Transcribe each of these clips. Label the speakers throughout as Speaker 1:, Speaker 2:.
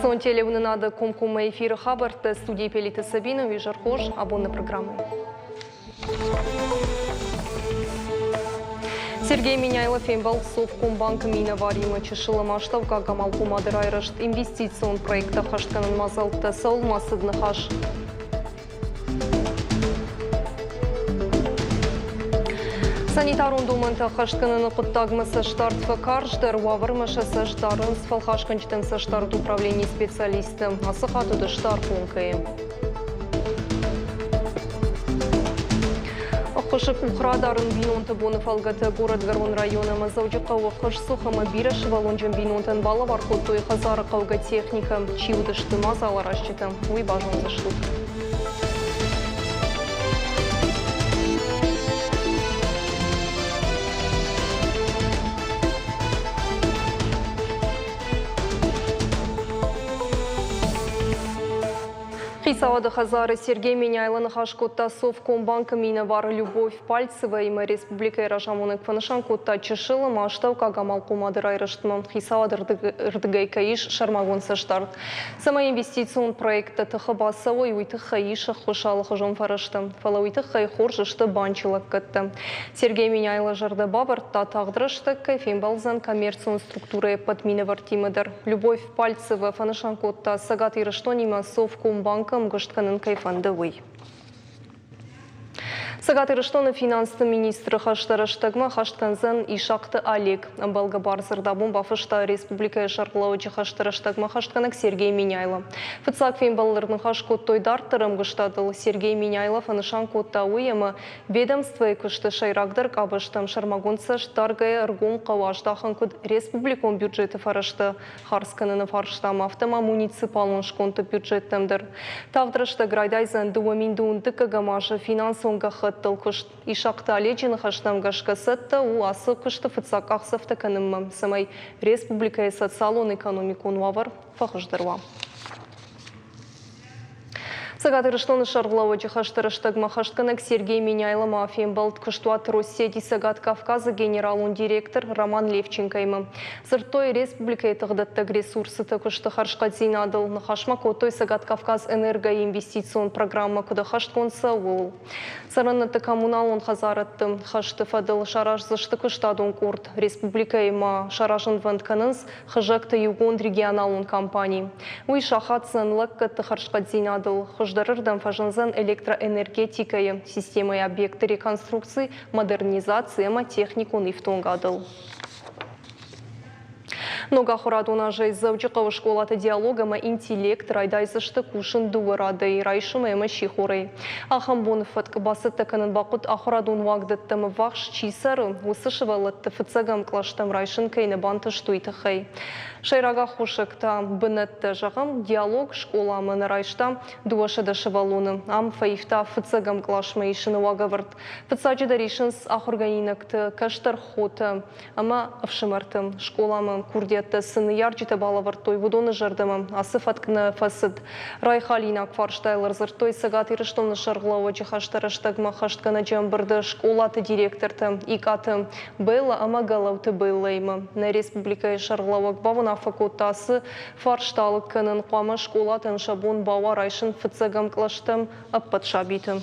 Speaker 1: Национ телеуынынады комкоммӕ эфиры хабӕрттӕ студийы Пелиты Сабина уый зӕрхоз абоны программӕ. Сергей Меняйло фембӕлд Совкомбанкы минӕваримӕ чысыл ӕмӕ астӕуккаг амалхъомады райрӕзт инвестицион проекттӕ ӕххӕстгӕнӕн мадзӕлттӕ цӕуыл ма цыд ныхас. Санитарон домӕнтӕ ӕххӕстгӕныны хъуыддагмӕ цӕстдард фӕкарздӕр, уавӕрмӕ сӕ цӕст дарынц фӕлхасгӕнджытӕн цӕстдард управленийы специалисттӕ. Ацы хатт уыдысты Архонкӕйы. Ӕххуысы къух радарын бинонты боны фӕлгӕты Горӕтгӕрон районы ӕмӕ Дзӕуджыхъӕуы хъызцух ӕмӕ бирӕсывӕллонджын бинонтӕн балӕвар кодтой хӕдзары хъӕугӕ техникӕ. Чи уыдысты мадзаларазджытӕ, уый базондзыстут. Хицауады хӕдзары Сергей Меняйло ныхас кодта Совкомбанкы минӕвар Любовь Пальцеваимӕ. Республикӕйы разамонӕг фӕнысан кодта чысыл ӕмӕ астӕуккаг амалхъомады райрӕзтмӕ хицауады рдыгӕй кӕй ис сӕрмагонд цӕстдард. Цӕмӕй инвестицион проекттӕ тыхы бацӕуой, уый тыххӕй ис ӕххуыс алыхуызон фӕрӕзтӕ. Фӕлӕ уый тыххӕй хорз сты банчы лӕггӕдтӕ. Сергей Меняйло зӕрдӕ бавӕрдта, тагъд рӕстӕг кӕй фембӕлдзӕн коммерцион структурӕйы ӕппӕт минӕвӕрттимӕ дӕр. Любовь Пальцева фӕнысан кодта, Цӕгат Ирыстонимӕ Совкомбанкы ӕмгуыст кӕнын кӕй фӕнды, уый. Цӕгат Ирыстоны финансты министры хӕстӕ рӕстӕгмӕ хӕст кӕндзӕн Исахъты Олег. Ӕмбӕлгӕ бардзырд абон бафыста республикӕйы сӕргълӕууӕджы хӕсты рӕстӕгмӕ хӕстгӕнӕг Сергей Меняйло. Фыццаг фембӕлды ныхас кодтой дарддӕр ӕмгуыстадыл. Сергей Меняйло фӕнысан кодта уый, ӕмӕ Ведомствойы куысты сӕйрагдӕр къабӕзтӕм сӕрмагонд цӕст даргӕйӕ ӕргом хъӕуы аздахын куыд республикон бюджеты фӕрӕзтӕ хардз кӕныны фарстам, афтӕ ма муниципалон скондты бюджеттӕм дӕр. Тагъд рӕстӕг райдайдзӕн 2000 дыккӕгӕм азы финансон гӕххӕттыл куыст. Исахъты Оледжы ныхӕстӕм гӕсгӕ цӕттӕ у ацы куысты фыццаг къахдзӕфтӕ кӕнынмӕ, цӕмӕй республикӕйы социалон-экономикон уавӕр фӕхуыздӕр уа. Цӕгат Ирыстоны сӕргълӕууӕджы хӕсты рӕстӕгмӕ хӕстгӕнӕг Сергей Меняйло ма фембӕлд куыстуат Россети Цӕгат Кавказы генералон директор Роман Левченкоимӕ. Дзырдтой республикӕйы тыхдӕттӕг ресурсыты куысты хӕрзхъӕддзинадыл, ныхас ма кодтой Цӕгат Кавказ-Энергойы инвестицион программӕ куыд ӕххӕстгонд цӕуы, ууыл. Цӕрӕнуӕтты коммуналон хӕдзарадты хӕсты фӕдыл сараздзысты куыстадон къорд. Республикӕйы ма саразынвӕнд кӕнынц хызӕгты иугонд регионалон компани. Уый сахаддзӕн лӕггӕдты хӕрзхъӕддзинадыл, хуыздӕрырдӕм фӕзындзӕн электроэнергетикӕйы системӕйы объектты реконструкци, модернизаци ӕмӕ техникон ифтонгадыл. Ног ахуырадон азӕй Дзӕуджыхъӕуы скъолаты диалог ӕмӕ интеллект райдайдзысты кусын дыууӕ радӕй, райсом ӕмӕ сихорӕй. Ахӕм боны фӕтк бацӕттӕ кӕнын бахъуыд ахуырадон уагдӕттӕм ӕввахс чи цӕры, уыцы сывӕллӕтты фыццӕгӕм кълӕстӕм райсын кӕй нӕ бантыст, уый тыххӕй. Сӕйраг аххосӕгтӕ бынӕттӕ, зӕгъӕм, диалог скъоламӕ нӕ райста 200 сывӕллоны. Ам фӕивта фыццӕгӕм къласмӕ исыны уагӕвӕрд. Фыццаджыдӕр исынц ахуыргӕнинӕгты кӕстӕр хотӕ ӕмӕ ӕфсымӕрты. Скъоламӕ курдиӕттӕ цы ныййарджытӕ балӕвӕрдтой, уыдоны зӕрдӕмӕ ацы фӕтк нӕ фӕцыд. Райхалинаг фарстайыл ӕрдзырдтой Цӕгат Ирыстоны сӕргълӕууӕджы хӕстӕ рӕстӕгмӕ хӕстгӕнӕджы ӕмбырды скъолаты директортӕ Икъаты Беллӕ ӕмӕ Гӕлӕуты Беллӕимӕ. Нӕ республикӕйы сӕргълӕууӕг бауынаффӕ кодта ацы фарста алыг кӕнын хъуамӕ скъолатӕн сӕ бон бауа райсын фыццӕгӕм кълӕстӕм ӕппӕт сабиты.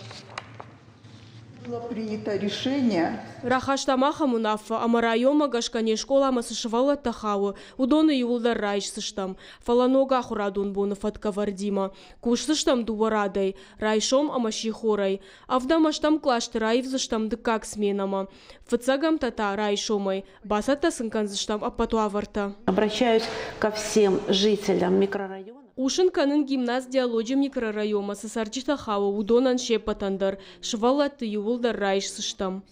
Speaker 2: Было принято решение.
Speaker 3: Рахастам ахӕм уынаффӕ, ӕмӕ районмӕ гӕсгӕ не скъоламӕ цы сывӕллӕттӕ хауы, уыдоны иууылдӕр райсдзыстӕм, фӕлӕ ног ахуырадон боны фӕткӕвӕрдимӕ. Кусдзыстӕм дыууӕ радӕй, райсом ӕмӕ сихорӕй. Ӕвдӕм ӕстӕм кълӕсты раивдзыстӕм дыккаг сменӕмӕ. Фыццӕгӕмтӕ та райсомӕй. Бацӕттӕ сын кӕндзыстӕм ӕппӕт уавӕртӕ.
Speaker 4: Обращаюсь ко всем жителям микрорайона.
Speaker 3: Хъусын кӕнын гимназ Диалоджы микрорайонмӕ цы цӕрджытӕ хауы, уыдонӕн се ппӕтӕн дӕр. Сывӕллӕтты иууылдӕр райсдзыстӕм.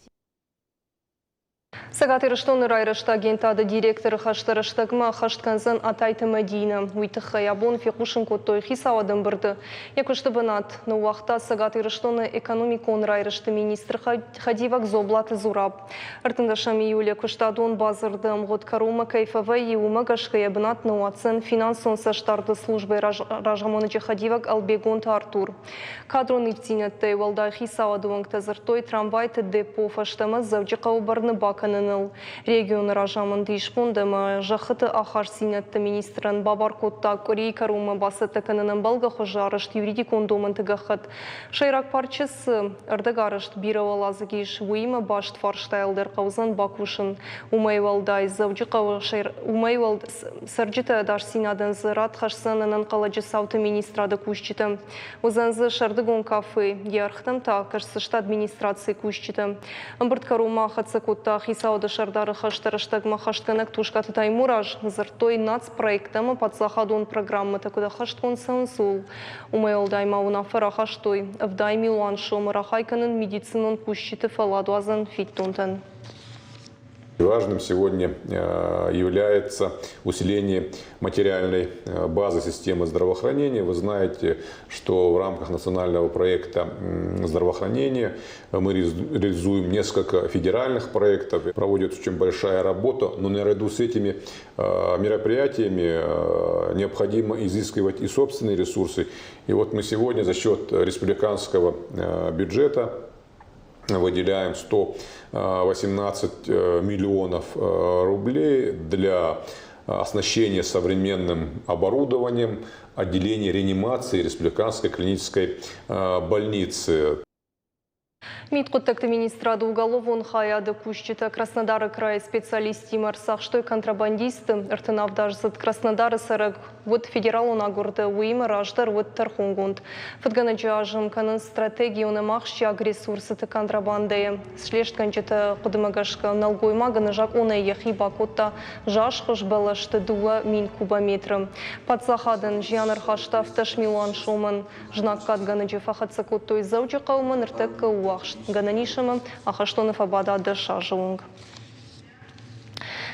Speaker 1: Цӕгат Ирыстоны райрӕзты агентады директоры хӕсты рӕстӕгмӕ ӕххӕст кӕндзӕн Атайты Мӕдинӕ. Уый тыххӕй абон фехъусын кодтой хицауады ӕмбырды. Йӕ куысты бынат ныууагъта Цӕгат Ирыстоны экономикон райрӕзты министры хӕдивӕг Дзоблаты Зураб. 13 июлы куыстадон бадзырды ӕмгъуыд кӕронмӕ кӕй фӕвӕййы, уымӕ гӕсгӕ йӕ бынат ныууадздзӕн финансон цӕстдарды службӕйы разамонӕджы хӕдивӕг Ӕлбегонты Артур. Кадрон ивддзинӕдтӕй уӕлдай хицауады уӕнгтӕ дзырдтой трамвайты депо фӕстӕмӕ Дзӕуджыхъӕуы бӕрны бакӕнын. кӕныныл. Регионы разамынд исбонд ӕмӕ зӕххыты ахастдзинӕдты министрӕн бабар кодта къуырийы кӕронмӕ бацӕттӕ кӕнын ӕмбӕлгӕ хуызы арӕзт юридикон домӕнты гӕххӕтт. Сӕйраг парчы цы ӕрдӕгарӕзт бирӕуӕладзыг ис, уыимӕ баст фарстайыл дӕр хъӕудзӕн бакусын. Уымӕй уӕлдай Дзӕуджыхъӕуы уымӕй уӕлдай цӕрджыты ӕдасдзинадӕн дзы рад хӕсдзӕн ӕнӕнхъӕлӕджы цауты министрады кусджытӕ. Уыдзӕн дзы сӕрдыгон кафе, йӕ ӕргътӕм та кӕсдзысты администрацийы кусджытӕ. Ӕмбырд кӕронмӕ ахӕццӕ кодта хицауады сӕрдары хӕсты рӕстӕгмӕ хӕстгӕнӕг Тускъаты Таймураз. Дзырдтой нацпроекттӕ ӕмӕ паддзахадон программӕтӕ куыд ӕххӕстгонд цӕуынц, ууыл. Уымӕй уӕлдай ма уынаффӕ рахастой 70 милуан сомы рахай кӕнын медицинон кусджыты фӕлладуадзӕн фиддонтӕн.
Speaker 5: Важным сегодня является усиление материальной базы системы здравоохранения. Вы знаете, что в рамках национального проекта здравоохранения мы реализуем несколько федеральных проектов. Проводится очень большая работа, но наряду с этими мероприятиями необходимо изыскивать и собственные ресурсы. И вот мы сегодня за счет республиканского бюджета выделяем 118 миллионов рублей для оснащения современным оборудованием отделения реанимации Республиканской клинической больницы.
Speaker 1: Мидхъуыддӕгты министрады уголовон хайады кусджытӕ Краснодары крайы специалисттимӕ ӕрцахстой контрабандисты. 37-аздзыд Краснодары цӕрӕг уыд федералон агуырды, уыимӕ раздӕр уыд тӕрхонгонд. Фыдгӕнӕджы азым кӕнынц стратегион ӕмӕ ахсджиаг ресурсыты контрабандӕйы. Слестгӕнджыты хъуыдымӕ гӕсгӕ, нӕлгоймаг ӕнӕзакъонӕй йӕхи бакодта зазхуыз бӕлӕсты 2000 кубометры. Паддзахадӕн зиан ӕрхаста 17 милуан сомӕн. Знаггадгӕнӕджы фӕхӕццӕ кодтой Дзӕуджыхъӕумӕ, ныртӕккӕ у ахст. Гӕнӕн ис ӕмӕ ахӕстоны фӕбада 10 азы онг.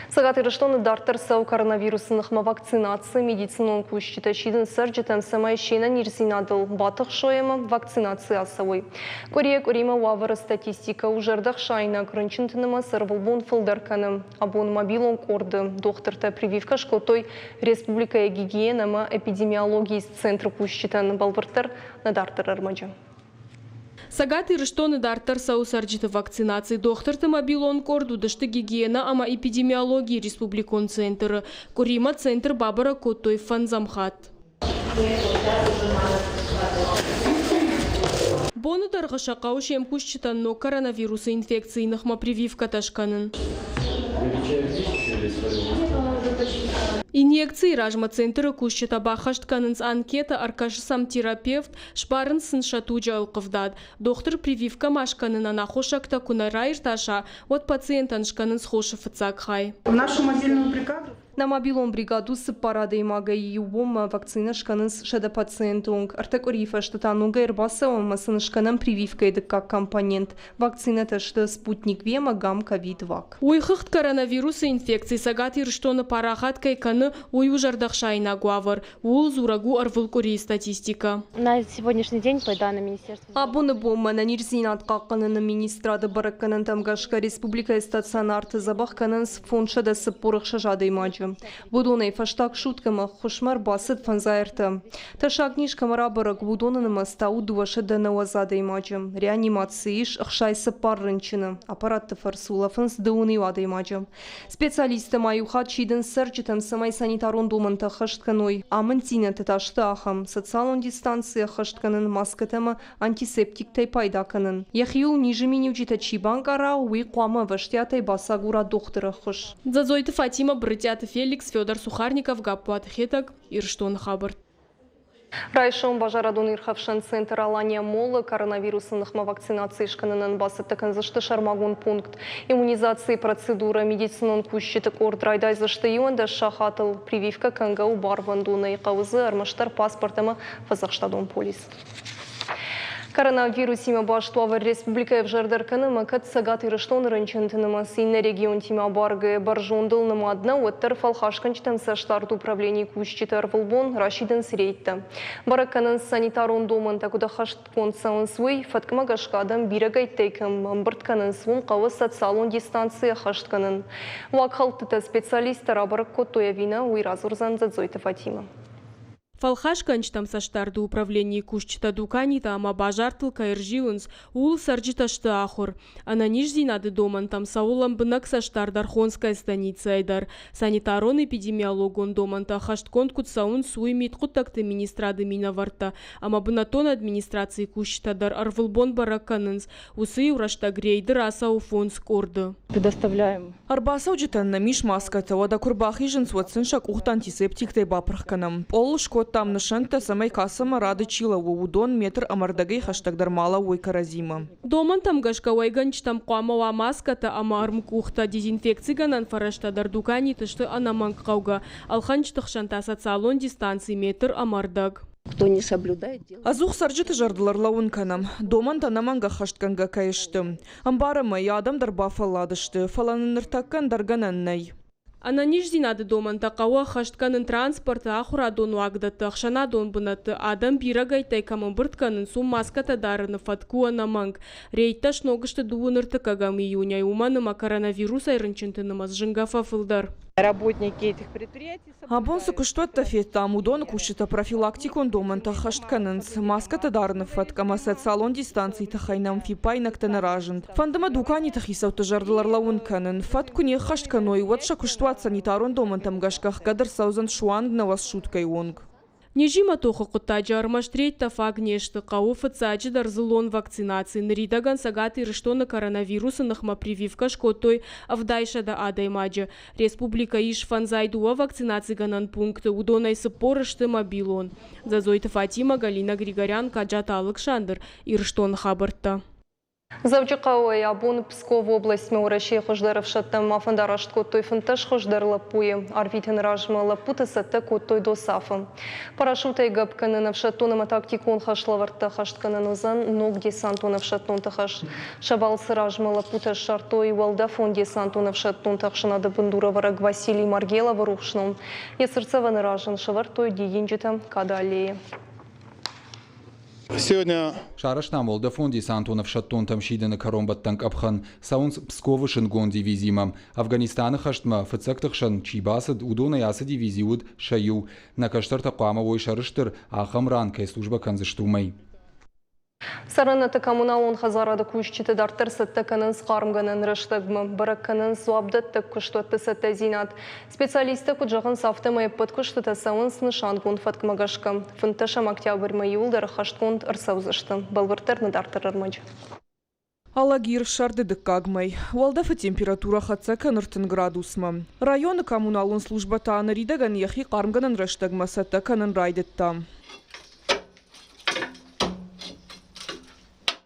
Speaker 1: Цӕгат Ирыстоны дарддӕр цӕуы коронавирусы ныхмӕ вакцинаци. Медицинон кусджытӕ сидынц цӕрджытӕн, цӕмӕй се нӕниздзинадыл батыхсой ӕмӕ вакцинаци ацӕуой. Къуырийӕ къуыримӕ уавӕры статистикӕ у зӕрдӕхсаинаг, рынчынты нымӕц ӕрвылбон фылдӕр кӕны. Абон мобилон къорды дохтыртӕ прививкӕ скодтой республикӕйы гигиенӕ ӕмӕ эпидемиологийы центры кусджытӕн, бӕлвырддӕр нӕ дарддӕр ӕрмӕджы.
Speaker 3: Цӕгат Ирыстоны дарддӕр цӕуы цӕрджыты вакцинаци. Дохтырты мобилон къорд уыдысты гигиенӕ ӕмӕ эпидемиологийы республикон центры. Къуыримӕ центр бабӕрӕг кодтой фӕндзӕм хатт. Боны дӕргъы сӕ хъӕуы се мкусджытӕн ног коронавирусы инфекцийы ныхмӕ прививкӕтӕ скӕнын. Инъекцийы размӕ центры кусджытӕ баххӕст кӕнынц анкетӕ, ӕркӕсы сӕм терапевт, сбарынц сын сӕ туджы ӕлхъывдад. Дохтыр прививкӕ ма скӕнынӕн аххосӕгтӕ куы нӕ раиртаса, уӕд пациентӕн скӕнынц хосы фыццаг хай.
Speaker 6: В нашу мобильную бригаду
Speaker 1: Нӕ мобилон бригад у цыппар адӕймагӕй иу бонмӕ вакцинӕ скӕнынц 100 пациенты онг. Ӕртӕ къуырийы фӕстӕ та ногӕй ӕрбацӕуӕм ӕмӕ сын скӕнӕм прививкӕйы дыккаг компонент. Вакцинӕтӕ сты Спутник V ӕмӕ Гам-ковид-Вак.
Speaker 3: Уый хыгъд коронавирусы инфекци Цӕгат Ирыстоны парахат кӕй кӕны, уый у зӕрдӕхсаинаг уавӕр. Ууыл дзурӕг у ӕрвылкъуырийы статистикӕ.
Speaker 7: На сегодняшний день по данным министерства
Speaker 1: Абоны бонмӕ ӕнӕниздзинад хъахъхъӕныны министрады бӕрӕггӕнӕнтӕм гӕсгӕ республикӕйы стационарты дзӕбӕх кӕнынц 546 адӕймаджы. Уыдонӕй фӕстаг суткӕмӕ ӕххуысмӕ ӕрбацыд 53. Тӕссаг низ кӕмӕ рабӕрӕг, уыдоны нымӕц та у 290 адӕймаджы. Реанимацийы ис 64 рынчыны. Аппаратты фӕрцы улӕфынц 21 адӕймаджы. Специалисттӕ ма иу хатт сидынц цӕрджытӕм, цӕмӕй санитарон домӕнтӕ ӕххӕст кӕной. Амынддзинӕдтӕ та сты ахӕм: социалон дистанци ӕххӕст кӕнын, маскӕтӕ ӕмӕ антисептиктӕй пайда кӕнын. Йӕхиуыл низы миниуджытӕ чи банкъара, уый хъуамӕ ӕвӕстиатӕй бацагура дохтыры ӕххуыс.
Speaker 3: Дзадзойты Фатимӕ, Брытъиаты Феликс, Федор Сухарников, Гаппуаты Хетӕг, Ирыстоны хабӕрттӕ.
Speaker 1: Райсом базарадон ирхӕфсӕн центр Алания Молл-ы коронавирусы ныхмӕ вакцинаци скӕнынӕн бацӕттӕ кӕндзысты сӕрмагонд пункт. Иммунизацийы процедурӕ медицинон кусджыты къорд райдайдзысты 11 сахатыл. Прививкӕ кӕнгӕ у барвӕндонӕй, хъӕуы дзы ӕрмӕстдӕр паспорт ӕмӕ фӕдзӕхстадон полис. Коронавирусимӕ баст уавӕр республикӕйы ӕвзӕрдӕр кӕны ӕмӕ кӕд Цӕгат Ирыстоны рынчынты нымӕц иннӕ регионтимӕ абаргӕйӕ бӕрзондыл нымад нӕу, уӕддӕр фӕлхасгӕнджытӕн цӕстдард управленийы кусджытӕ ӕрвылбон расидынц рейдтӕ. Бӕрӕг кӕнынц санитарон домӕнтӕ куыд ӕххӕстгонд цӕуынц, уый. Фӕткмӕ гӕсгӕ адӕм бирӕгӕйттӕй кӕм ӕмбырд кӕнынц, уым хъӕуы социалон дистанци ӕххӕст кӕнын. Уагхӕлдтытӕ специалисттӕ рабӕрӕг кодтой ӕви нӕ, уый радзурдзӕн Дзӕдзойты Фатимӕ.
Speaker 3: Фӕлхасгӕнджытӕм цӕстдарды управленийы кусджытӕ дуканитӕ ӕмӕ базартыл кӕй ӕрзилынц, ууыл цӕрджытӕ сты ахуыр. Ӕнӕниздзинады домӕнтӕм цӕуы лӕмбынӕг цӕстдард Архонская станицӕйы дӕр. Санитарон-эпидемиологон домӕнтӕ ӕххӕстгонд куыд цӕуынц, уый мидхъуыддӕгты министрады минӕвӕрттӕ ӕмӕ бынӕттон администрацийы кусджытӕ дӕр ӕрвылбон бӕрӕг кӕнынц. Уыцы-иу рӕстӕг рейды рацӕуы фондз къорды.
Speaker 6: Предоставляем.
Speaker 8: Ӕрбацӕуджытӕн нӕм ис маскӕтӕ, уӕдӕ куы рбахизынц, уӕд сын сӕ къухтӕ антисептиктӕй бапырх кӕнӕм. Пъолыл скодтам нысӕнттӕ, цӕмӕй кассӕмӕ рады чи лӕууы, уыдон метр ӕмӕ ӕрдӕгӕй хӕстӕгдӕр ма лӕууой кӕрӕдзимӕ.
Speaker 3: Домӕнтӕм гӕсгӕ уӕйгӕнджытӕм хъуамӕ уа маскӕтӕ ӕмӕ ӕрмкъухтӕ, дезинфекцигӕнӕн фӕрӕзтӕ дӕр дуканиты сты ӕнӕмӕнгхъӕугӕ, ӕлхӕнджыты хсӕн та социалон дистанци метр ӕмӕ ӕрдӕг.
Speaker 6: Кто не соблюдает, делает.
Speaker 8: Ӕдзух цӕрджыты зӕрдыл ӕрлӕууын кӕнӕм, домӕнтӕ ӕнӕмӕнг ӕххӕстгӕнгӕ кӕй сты. Ӕмбарӕм ӕй, адӕм дӕр бафӕлладысты, фӕлӕ нын ныртӕккӕ ӕндӕр гӕнӕн нӕй.
Speaker 3: Ӕнӕниздзинады домӕнтӕ хъӕуы ӕххӕст кӕнын транспорты, ахуырадон уагдӕтты, ӕхсӕнадон бынӕтты, адӕм бирӕгӕйттӕй кӕм ӕмбырд кӕнынц, уым маскӕтӕ дарыны фӕтк у ӕнӕмӕнг. Рейдтӕ сног сты дыууын ӕртыккӕгӕм июнӕй, уымӕн ӕмӕ коронавирусӕй рынчынты нымӕц зынгӕ фӕфылдӕр.
Speaker 6: Работники этих предприятий
Speaker 8: Абон цы куыстуӕттӕ федтам, уыдоны кусджытӕ профилактикон домӕнтӕ ӕххӕст кӕнынц. Маскӕтӕ дарыны фӕтк ӕмӕ социалон дистанцийы тыххӕй нӕм фиппаинӕгтӕ нӕ разынд. Фӕнды мӕ дуканиты хицӕутты зӕрдыл ӕрлӕууын кӕнын, фӕтк куы не ххӕст кӕной, уӕд сӕ куыстуат санитарон домӕнтӕм гӕсгӕ ӕхгӕд ӕрцӕудзӕн суанг 90 суткӕйы онг.
Speaker 3: Низимӕ тохы хъуыддаджы ӕрмӕст рейдтӕ фаг не сты, хъӕуы фыццаджыдӕр дзыллон вакцинаци. Ныридӕгӕн Цӕгат Ирыстоны коронавирусы ныхмӕ прививкӕ скодтой 700 адӕймаджы. Республикӕйы ис 52 вакцинацигӕнӕн пункты, уыдонӕй 40 сты мобилон. Дзӕдзойты Фатимӕ, Галина Григорян, Каджаты Алыксандр, Ирыстоны хабӕрттӕ.
Speaker 1: Дзӕуджыхъӕуӕй абон Псковы областмӕ Уӕрӕсейы хуыздӕр ӕфсӕдтӕм ма фӕндараст кодтой 15 хуыздӕр лӕппуйы. Арвитыны размӕ лӕппуты цӕттӕ кодтой ДОСАФ-ы. Парашютӕй гӕпп кӕнын ӕфсӕддон ӕмӕ тактикон хӕслӕвӕрдтӕ ӕххӕст кӕнын уыдзӕн ног десантон ӕфсӕддонты хӕс. Сӕ балцы размӕ лӕппутӕ ссардтой уӕлдӕфон-десантон ӕфсӕддонты ӕхсӕнады бындурӕвӕрӕг Василий Маргеловы рухс ном. Йӕ цыртдзӕвӕны раз ын сӕвӕрдтой дидинджытӕ Кады аллейы.
Speaker 9: Сегодня
Speaker 10: Сарӕзтам уӕлдӕфон-десантон ӕфсӕддонтӕм сидыны кӕронбӕттӕн къӕпхӕн. Цӕуынц Псковы зындгонд дивизимӕ. Афганистаны хӕстмӕ фыццӕгты хсӕн чи бацыд, уыдонӕй ацы дивизи уыд сӕ иу. Нӕ кӕстӕртӕ хъуамӕ уой сӕрыстыр, ахӕм ран кӕй службӕ кӕндзысты, уымӕй.
Speaker 1: Цӕрӕнуӕтты коммуналон хӕдзарады кусджыты дарддӕр цӕттӕ кӕнынц хъармгӕнӕн рӕстӕгмӕ, бӕрӕг кӕнынц дзуапдӕттӕг куыстуӕтты цӕттӕдзинад. Специалисттӕ куыд зӕгъынц, афтӕмӕй ӕппӕт куыстытӕ цӕуынц нысангонд фӕткмӕ гӕсгӕ. 15 октябрьмӕ иууылдӕр ӕххӕстгонд ӕрцӕудзысты. Бӕлвырддӕр нӕ дарддӕр ӕрмӕджы.
Speaker 8: Алагир, сӕрды дыккаг мӕй. Уӕлдӕфы температурӕ хӕццӕ кӕны 30 градусмӕ. Районы коммуналон службӕ та ныридӕгӕн йӕхи хъармгӕнӕн рӕстӕгмӕ цӕттӕ кӕнын райдыдта.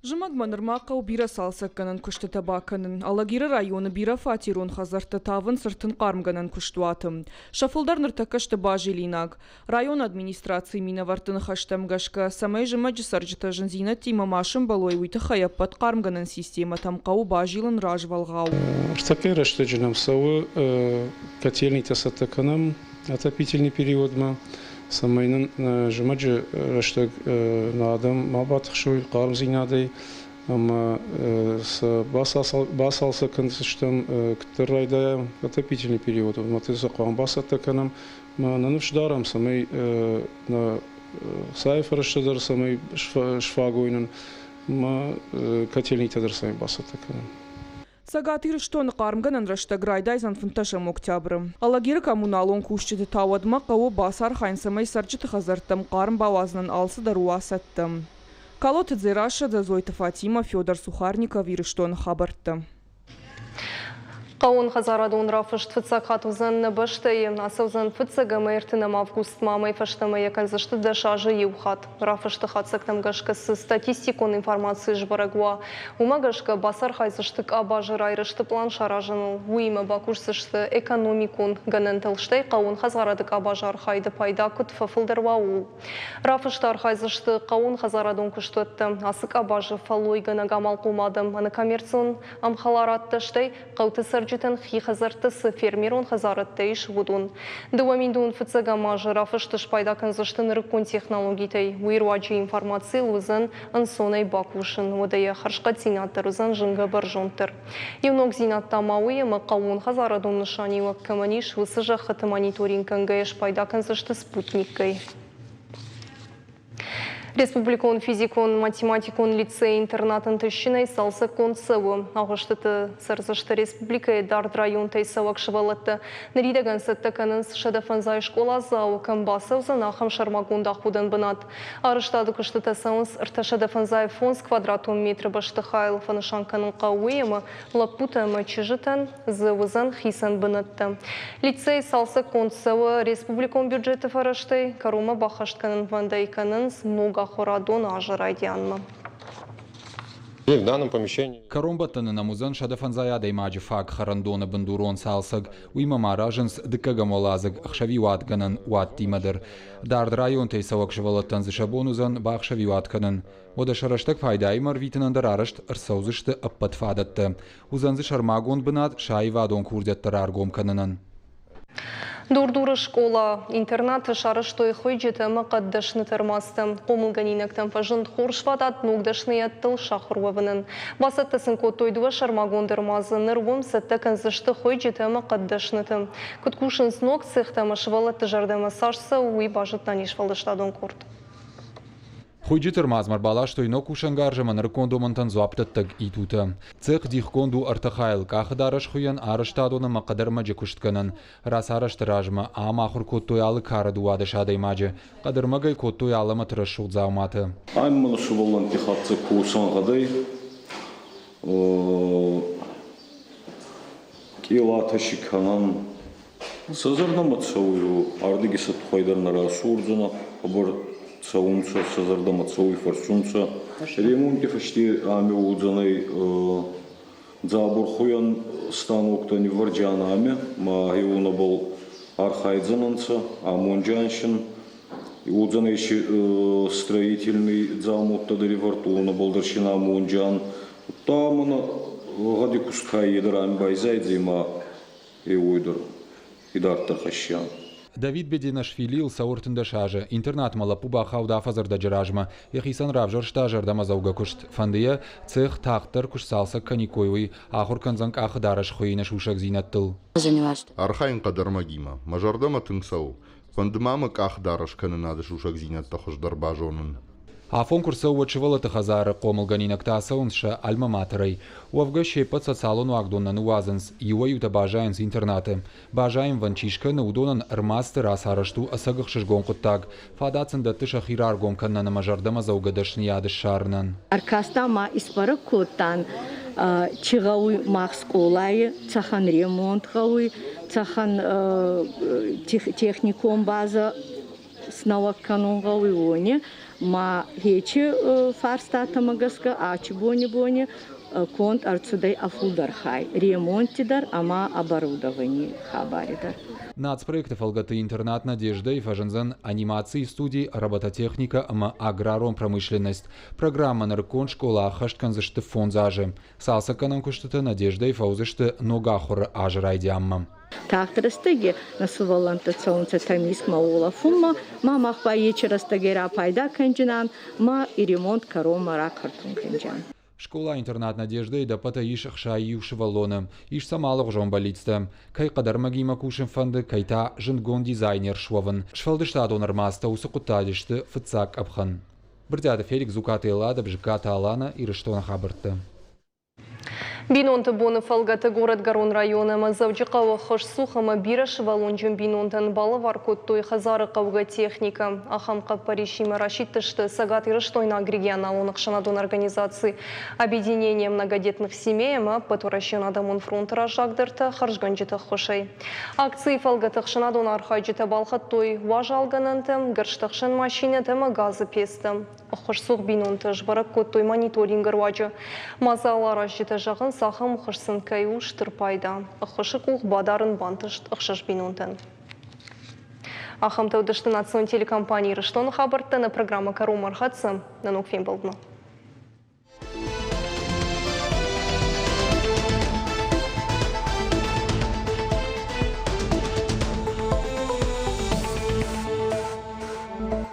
Speaker 8: Зымӕгмӕ нырма хъӕуы бирӕ цалцӕггӕнӕн куыстытӕ бакӕнын. Алагиры районы бирӕфатерон хӕдзӕрттӕ тавынц 30 хъармгӕнӕн куыстуаты. Сӕ фылдӕр ныртӕккӕ сты базилинаг. Районы администрацийы минӕвӕртты ныхӕстӕм гӕсгӕ, цӕмӕй зымӕджы цӕрджытӕ зындзинӕдтимӕ ма сӕмбӕлой, уый тыххӕй ӕппӕт хъармгӕнӕн системӕтӕм хъӕуы базилын развӕлгъау.
Speaker 9: Ныртӕккӕйы рӕстӕджы нӕм цӕуы котельнитӕ цӕттӕ кӕнӕм отопительный периодмӕ, цӕмӕй нын зымӕджы рӕстӕг нӕ адӕм ма батыхсой хъармдзинадӕй ӕмӕ сӕ бацалцӕг кӕндзыстӕм, куыддӕр райдайа отопительный период, уӕдмӕ сӕ хъуамӕ бацӕттӕ кӕнӕм. Нӕ ныфс дарӕм, цӕмӕй нӕ цайы фӕрӕзтӕ дӕр цӕмӕй сфаг уой нын, ӕмӕ котельнитӕ дӕр цӕмӕй бацӕттӕ кӕнӕм.
Speaker 8: Цӕгат Ирыстоны хъармгӕнӕн рӕстӕг райдайдзӕн 15 октябры. Алагиры коммуналон кусджыты та уӕдмӕ хъӕуы бацархайын, цӕмӕй цӕрджыты хӕдзӕрттӕм хъарм бауадзынӕн алцыдӕр уа цӕттӕ. Калоты Дзерассӕ, Дзӕдзойты Фатимӕ, Федор Сухарников, Ирыстоны хабӕрттӕ.
Speaker 1: Хъӕууонхӕдзарадон рафыст фыццаг хатт уыдзӕн нӕ бӕстӕйы. Ацӕудзӕн фыццаг ӕмӕ 30 августмӕ, амӕй фӕстӕмӕ йӕ кӕндзысты 10 азы иу хатт. Рафысты хатдзӕгтӕм гӕсгӕ цы статистикон информаци сбӕрӕг уа, уымӕ гӕсгӕ бацархайдзысты къабазы райрӕзты пълан саразыныл. Уыимӕ бакусдзысты экономикон гӕнӕнтыл, стӕй хъӕууонхӕдзарады къабазы архайды пайда куыд фӕфылдӕр уа, ууыл. Рафысты архайдзысты хъӕууонхӕдзарадон куыстуӕттӕ, ацы къабазы фӕллойгӕнӕг амалхъом адӕм, ӕнӕкоммерцион ӕмхӕларадтӕ, стӕй хъӕуты цӕрджытӕн хи хӕдзӕртты цы фермерон хӕдзарадтӕ ис, уыдон. 2005 азы рафысты спайда кӕндзысты нырыккон технологитӕй. Уый руаджы информацийыл уыдзӕн ӕнцонӕй бакусын, уӕдӕ йӕ хӕрзхъӕддзинад дӕр уыдзӕн зынгӕ бӕрзонддӕр. Иу ногдзинад та ма уый, ӕмӕ хъӕууонхӕдзарадон нысаниуӕг кӕмӕн ис, уыцы зӕххыты мониторинг кӕнгӕйӕ спайда кӕндзысты спутниккӕй. Республикон физикон-математикон лицей-интернат ӕнтыстджынӕй цалцӕггонд цӕуы. Агъуыстыты цӕрдзысты республикӕйы дард районтӕй цӕуӕг сывӕллӕттӕ. Ныридӕгӕн цӕттӕ кӕнынц 105 скъоладзауы кӕм бацӕудзӕн, ахӕм сӕрмагонд аходӕн бынат. Арӕзтады куыстытӕ цӕуынц 355 квадратон метры бӕстыхайыл. Фӕнысан кӕнын хъӕуы уый, ӕмӕ лӕппутӕ ӕмӕ чызджытӕн дзы уыдзӕн хицӕн бынӕттӕ. Лицей цалцӕггонд цӕуы республикон бюджеты фӕрӕзтӕй, кӕронмӕ баххӕст кӕнынвӕндӕй кӕнынц ног ахуырадон азы райдианмӕ.
Speaker 11: В данном помещении.
Speaker 10: Кӕронбӕттӕны нӕм уыдзӕн 150 адӕймаджы фаг хӕрӕндоны бындурон цалцӕг. Уыимӕ ма аразынц дыккӕгӕм уӕладзыг ӕхсӕвиуатгӕнӕн уаттимӕ дӕр. Дард районтӕй цӕуӕг сывӕллӕттӕн дзы сӕ бон уыдзӕн бахсӕвиуат кӕнын. Уӕдӕ сӕ рӕстӕг пайдаимӕ ӕрвитынӕн дӕр арӕзт ӕрцӕудзысты ӕппӕт фадӕттӕ. Уыдзӕн дзы сӕрмагонд бынат сӕ аивадон курдиӕттӕ раргом кӕнынӕн.
Speaker 1: Дур-Дуры скъола, интернаты сарӕзтой хуыйджытӕ ӕмӕ хъӕддӕсныты ӕрмадзтӕ. Хъомылгӕнинӕгтӕм фӕзынд хорз фадат ног дӕсныйӕдтыл сахуыр уӕвынӕн. Бацӕттӕ сын кодтой дыууӕ сӕрмагонд ӕрмадзы. Ныр уым цӕттӕ кӕндзысты хуыйджытӕ ӕмӕ хъӕддӕсныты. Куыд кусынц ног цехтӕ ӕмӕ сывӕллӕтты зӕрдӕмӕ цас цӕуы, уый базыдта не сфӕлдыстадон къорд.
Speaker 10: Хуыйджыты ӕрмадзмӕ ӕрбаластой ног кусӕнгарз ӕмӕ нырыккон домӕнтӕн дзуапдӕттӕг итутӕ. Цех дихгонд у ӕртӕ хайыл къахыдарӕс хуыйӕн, арӕзтадон ӕмӕ хъӕдӕрмӕджы куыстгӕнӕн. Рацарӕзты размӕ ам ахуыр кодтой алы кары 12 адӕймаджы. Хъӕдӕрмӕгӕй кодтой алӕмӕты рӕсугъд дзауматӕ.
Speaker 12: Ам мын сывӕллӕнтти хӕццӕ косӕнгъӕдӕй къелатӕ си кӕнӕн. Сӕ зӕрдӕмӕ цӕуй, ардиги сӕ туххӕй дӕр нӕ расурдзӕнӕ, хъӕбӕр цӕунцӕ, сӕ зӕрдӕмӕ цӕуй, фӕрсунцӕ. Ремонти фӕсте ами уодзӕнӕй дзабурхуйӕн станоктӕ ниввӕрджиан ами, ма хеуонӕбӕл архайдзӕнӕнцӕ, амонджиан Уодзӕнӕй си строительный дзаумӕуттӕ дӕр ивӕрд, уонӕбӕл дӕр син амонджиан. Удта мӕнӕ гъӕди куст ка е дӕр ами байзайдзӕй ма еуой дӕр идарддӕр хӕссиан.
Speaker 10: Давид Беденашвилийыл цӕуы 13 азы. Интернатмӕ лӕппу бахауд афӕдзӕрдӕджы размӕ. Йӕхицӕн равзӕрста зӕрдӕмӕдзӕугӕ куыст. Фӕнды йӕ, цех тагъддӕр куы сцалцӕг кӕниккой, уый. Ахуыр кӕндзӕн къахыдарӕс хуыйыны сусӕгдзинӕдтыл.
Speaker 13: Архайын хъӕдӕрмӕгимӕ. Мӕ зӕрдӕмӕ тынг цӕуы. Фӕнды ма мӕ къахыдарӕс кӕнынады сусӕгдзинӕдтӕ хуыздӕр базонын.
Speaker 10: Афон куы рцӕуы, уӕд сывӕллӕтты хӕдзары хъомылгӕнинӕгтӕ ацӕуынц сӕ альма-матерӕй. Уӕвгӕ се ппӕт социалон уагдон нӕ ныууадзынц, иуӕй-иутӕ баззайынц интернаты. Баззайынвӕнд чи скӕны, уыдонӕн ӕрмадзты рацарӕзт у ӕцӕг ӕхсызгон хъуыддаг. Фадат сын дӕтты сӕхи раргом кӕнынӕн ӕмӕ зӕрдӕмӕдзӕугӕ дӕсныйад ссарынӕн.
Speaker 14: Ӕркаста ма исбӕрӕг кодтан, чи гъӕуй мах скъолайи, цӕхӕн ремонт гъӕуй, цӕхӕн техникон базӕ снӕуӕг кӕнун гъӕуй, уони. Ма хечи фарстатӕмӕ гӕсгӕ ачи бони-бони конд ӕрцудӕй ӕ фулдӕр хай ремонти дӕр ӕма оборудований хабари дӕр.
Speaker 10: Нацпроекты фӕлгӕты интернат «Надежда»-йы фӕзындзӕн анимацийы студи, робототехникӕ ӕмӕ аграрон промышленность. Программӕ нырыккон скъола ӕххӕст кӕндзысты фондз азы. Цалцӕггӕнӕн куыстытӕ «Надежда»-йы фӕуыдзысты ног ахуыры азы райдианмӕ.
Speaker 14: Тагъд рӕстӕги нӕ сувӕллӕнттӕ цӕунцӕ Тӕмискмӕ уолӕфунмӕ, ма мах ба ечи рӕстӕгӕй рапайда кӕнджинан, ма и ремонт кӕронмӕ ракӕртун кӕнджиан.
Speaker 10: Скъола-интернат «Надежда»-йы ӕдӕппӕтӕй ис 61 сывӕллоны. Ис сӕм алыгъуызон бӕллицтӕ. Кӕй хъӕдӕрмӕгимӕ кусын фӕнды, кӕй та зындгонд дизайнер суӕвын. Сфӕлдыстадон ӕрмадзтӕ уыцы хъуыддаджы сты фыццаг къӕпхӕн. Брытъиаты Феликс, Дзукъаты Эллада, Бзыккаты Алана, Ирыстоны хабӕрттӕ.
Speaker 1: Бинонты боны фӕлгӕты Горӕтгӕрон районы ӕмӕ Дзӕуджыхъӕуы хӕсцух ӕмӕ бирӕсывӕллонджын бинонтӕн балӕвар кодтой хӕдзары хъӕугӕ техникӕ. Ахӕм хъӕппӕрисимӕ расидтысты цӕгатирыстойнаг регионалон ӕхсӕнадон организаци «Объединение многодетных семей» ӕмӕ Ӕппӕтуӕрӕсеон адӕмон фронты раззагдӕртӕ хӕрзгӕнджыты ӕххуысӕй. Акцийы фӕлгӕты ӕхсӕнадон архайджытӕ балхӕдтой уазалгӕнӕнтӕ, гӕрзтӕхсӕн машинӕтӕ ӕмӕ газы пецтӕ. Ӕххуысцух бинонтӕ сбӕрӕг кодтой мониторингы руаджы. Мадзал аразджытӕ зӕгъынц, ахӕм ӕххуыс сын кӕй у стыр пайда. Ӕххуысы къух бадарын бантыст ӕхсӕз бинонтӕн. Ахӕмтӕ уыдысты национ телекомпани «Ирыстоны хабӕрттӕ». Нӕ программӕ кӕронмӕ ӕрхӕццӕ. Нӕ ног фембӕлдмӕ.